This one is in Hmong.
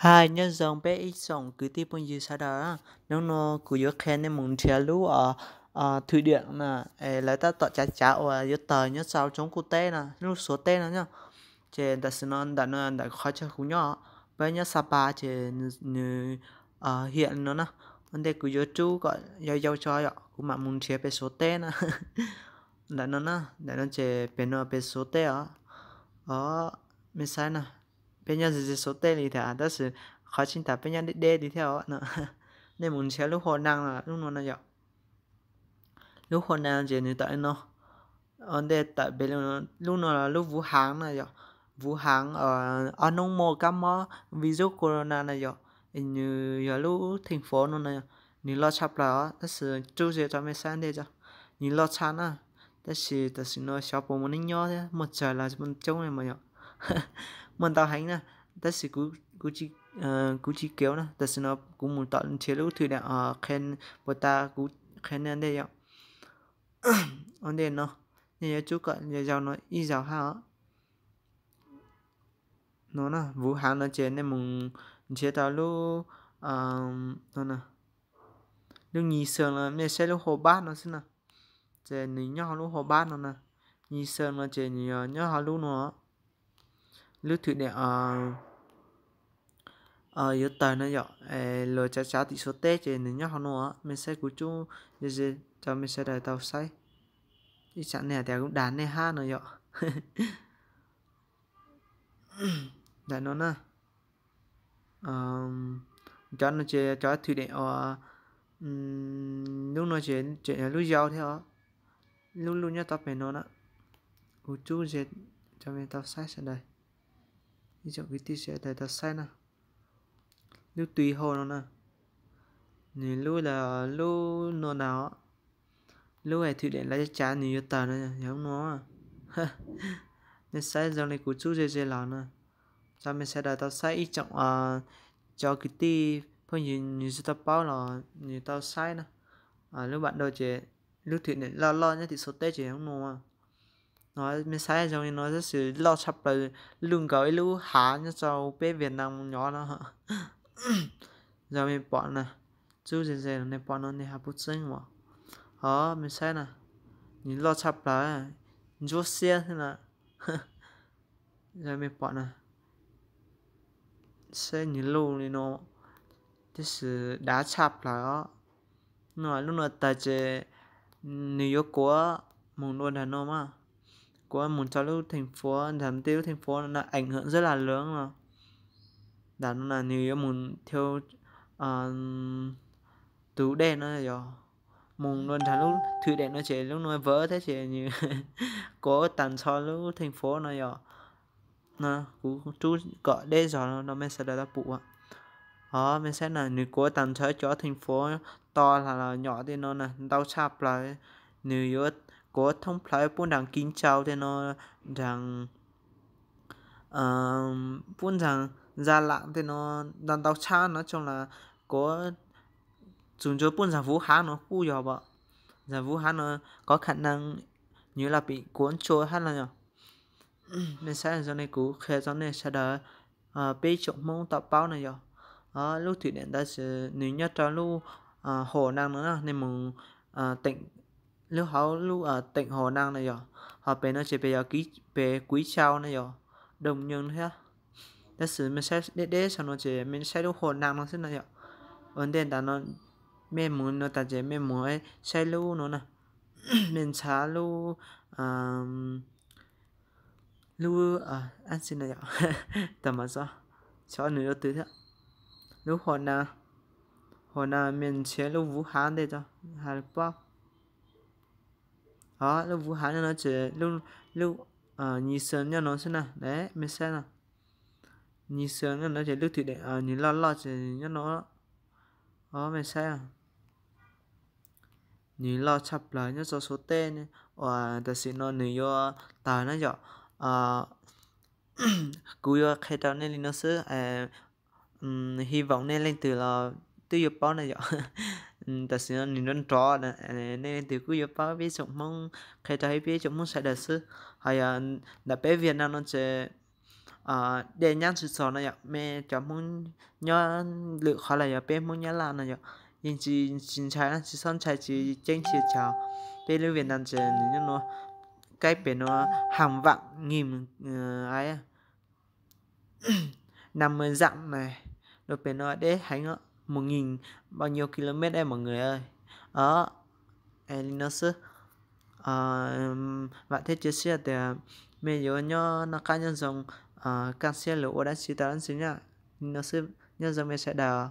Aws, nyob zoo peb ib tsoom kwv tij phooj ywg sawv daws. Hnub no kuv yuav qhia nej mus nrhiav lub thwm diam na, es lawv tab tom cav cav uas yuav tawg nyob rau roob Kuj Teb no, lub Suav teb no nyob. Ces tam sim no ntawm no ntawm qhov chaw kuv nyob, peb nyob Xa Pa ces nws hiam li no na. Ua ntej kuv yuav rub kom yau yau tso yom, kuv mam mus nrhiav pem Suav teb na. Ntawm no na, ntawm no ces pem no pem Suav teb os. Os, mej saib na, peb nyob ze ze Suav teb li thiab tab sis qhov tseeb tas peb nyob deb deb li thiab os. Nej mus nrhiav lub Hua Naj, lub no no yom. Lub Hua Naj ces nws tawm li no. Ua ntej tawm pem lub no los lub Vuv Haav na yom. Vuv Haav, ob hnub muaj kab mob virus corona na yom, nws yog lub theej fov no na, nws loj tshaj plaws os tab sis rub ze rau mej saib ntej tso. Nws loj tshaj na, tab sis tam sim no xyov puas muaj neeg nyob thiab, muaj tsawg los coob li mas yom. Muaj ntau heev na, tab sis kuv tsis kev na, tam sim no kuv mus tom nrhiav lub thwm diam qhia, puas tas kuv qhia nej ntej yom. Ua ntej no, nej yuav rub kom yau yau no ib zaug hab os. No na, Vuv Haav no ces nej mus nrhiav tau lub, no na, lub Nyi Xees no, mej saib lub Hua Pab no xwb na. Ces nws nyob hauv lub Hua Pab no na. Nyi Xees no ces nws yog nyob hauv lub no. Lub thwm diam yuav tawg no yom, luag tsav tsav tim Suav teb ces nws nyob hauv no. Mej saib kuv rub ze ze rau mej sawv daws tau saib. Ib tsam nej hais tias kuv dag nej hab no yom. Ntawm no na, cov no ces cov thwm diam uas, lub no ces tseem yog lub yau thiab os. Lub lub nyob tau pem no na, kuv rub ze rau mej tau saib sawv daws, ib tsoom kwv tij sawv daws tau saib na. Lub Tui Hau no na, nws lub, lub no ntag. Lub thwm diam lawv cav nws yuav tawg no yog lub no. Nej saib zoo li kuv rub ze ze los no, rau mej sawv daws tau saib, ib tsoom cov kwv tij phooj ywg nws tsis tau paub los nws tau saib na. Lub npam ntau ces lub thwm diam loj loj nyob tim Suav teb ces yog lub no. No mej saib zoo li no tab sis loj tshaj plaws, luj nkaus ib lub hav nyob rau peb Vietnam nyob no. Zoo mej pom na, rub ze ze los nej pom no nej ho paub tseeb mas. Os, mej saib na, nws loj tshaj plaws, ntsuab xiab xwb na. Zoo mej pom na, saib nws luj li no, tab sis dav tshaj plaws os. No lub no tawg ces nws yuav kuav mus dua nram no mas, kuav mus rau lub theej fuav, nram tej lub theej fuav no na, eem hwm zab las lawv no. Nram no na nws yuav mus thauj tus dej no yog, mus dua nram lub thwm diam no ces lub no vawv thiab ces nws kuav tag nrho lub theej fuav no yog. Kuv rub kom deb zog no mej sawv daws tau pum. Os, mej saib na, nws kuav tag nrho cov theej fuav to los nyom tej no na ntau tshaj plaws. Nws yuav kuav thoob plawv puag nram Kiv Ntsau tej no, nram, puag nram Za Lam tej no ntau ntau tshaj no, tsoo las kuav txus ntsuav puag nram Vuv Hav no kuj yog as. Nram Vuv Hav no kov kham nees nws los pim kuav ntsuag hab no yog. Mej saib zoo li kuv qhia rau nej sawv daws, peb tsoom Hmoob tau paub no yog. Lub thwm diam ntawd nws nyob rau lub Hua Naj no na, nej mus teem lub hauv lub teem Hua Naj no yog. Ho pem no ces pem yog pem Kuiv Tsau no yog, Doo Nyeeg thiab. Tab sis mej saib deb deb saum no ces mej saib lub Hua Naj no xwb no yog. Ua ntej ntawd no mej mus no tas ces mej mus saib lub no na, mej ntshav lub, lub, ab tsi no yog, tas mas xyov nws ua twg thiab. Lub Hua Naj, Hua Naj mej nrhiav lub Vuv Hav ntej tso, ha lub pob. Os, lub Vuv Hav nyob no ces lub Nyi Xees nyob no xwb na, mej saib no. Nyi Xees nyob no ces lub thwm diam nws loj loj ces nyob no. Os, mej saib, nws loj tshaj plaws nyob rau Suav teb uas tam sim no nws yuav tawg na yom. Kuv yuav qhia rau nej li no xwb, hy vọng nej leej twg los twb yuav paub na yom. Tam sim no nws nrov nrov, nej leej twg kuj yuav paub, peb tsoom Hmoob qhia rau peb tsoom Hmoob sawv daws xwb. Ho yog ntawm peb Vietnam no ces dej nyab tsis txog no yom, mej cov Hmoob nyob lwm qhov los yog peb Hmoob Nyab Laj no yom, yeej tsis, tsis ntshai, tsis txhob ntshai tsis ceeb tsis chaw. Peb lub Việt Nam ces nws nyob nuav, cách pem nuav hàng vạn nghìn, năm mươi dặm này, lub pem nuav deb heev, một nghìn bao nhiêu ki-lô-met đây mọi người ơi. Os, li no xwb. Vam thiab cia siab tias mej yuav nyob noj qab nyob zoo, kaj siab lug ua dab tsi tau dab tsi na. Li no xwb, nyob zoo mej sawv daws.